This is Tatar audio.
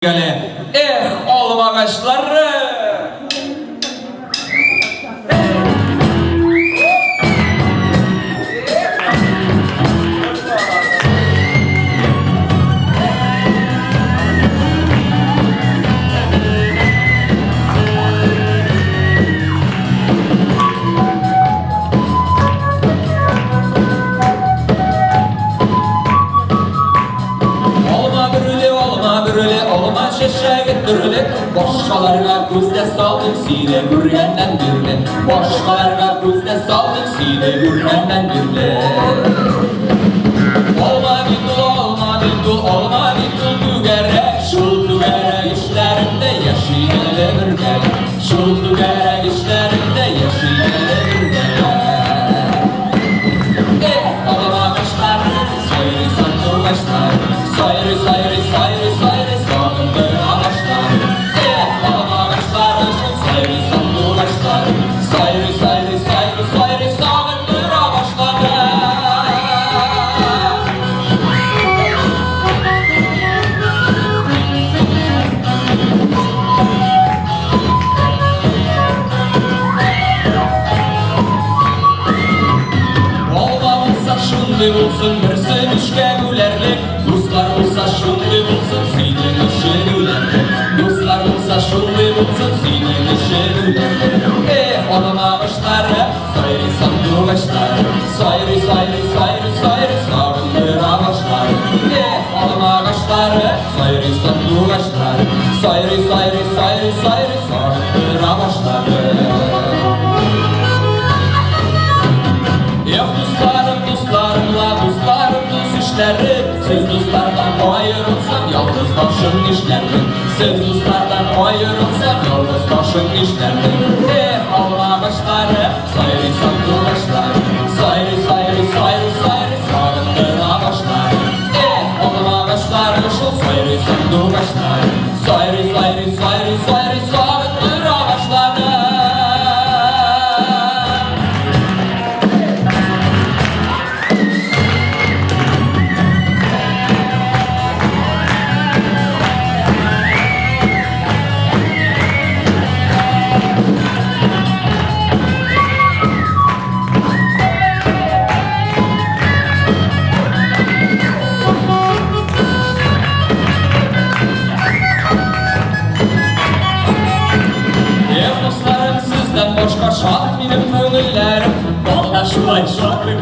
Эх, алмагачлары! Алма бөреле, алма бөреле, алма чәчәге төрле. Башкаларга күз дә салмыйм сине күргәннән бирле. Башкаларга күз дә салмыйм сине күргәннән бирле. Алма бит ул, алма бит ул, алма бит ул түгәрәк. Шул түгәрәк эчләрендә яши әле бергәләп. Шул түгәрәк эчләрендә яши әле бергәләп. Эх, алмагачлары, сайрый сандугачлар, сайрый, сайрый, сайрый, сайрый сагындыра башлар. Эх, алмагачлары, шул сайрый сандугачлар, сайрый, сайрый, сайрый, сайрый сагындыра башлады. Алма булса шундый булсын, берсен өчкә бүләрлек. Дуслар булса шундый булсын, синең өчен үләрлек. Дуслар булса шундый булсын, синең өчен үләрлек. Эх, алма агачлары, сайрый сандугачлар, сайрый, сайрый, сайрый, сайрый сагындыра башлар. Эх, алма агачлары, сайрый сандугачлар, сайрый, сайрый, сайрый, сайрый сагындыра башлады. Эх, дусларым, дусларым, ла, дусларым, дус ишләрем, сез дуслардан аерылсам, ялгыз башым нишләрмен? Сез дуслардан аерылсам, ялгыз башым нишләрмен? Эх, алма агачлары, сайрый сандугачлар, сайрый, сайрый, сайрый, сайрый сагындыра башлар. Эх, алма агачлары, шул сайрый сандугачлар, сайрый, сайрый, сайрый, сайрый сагындыра башлады. Эх, дусларым, сездән башка шат минем күңелләрем. Балда шулай шатлык.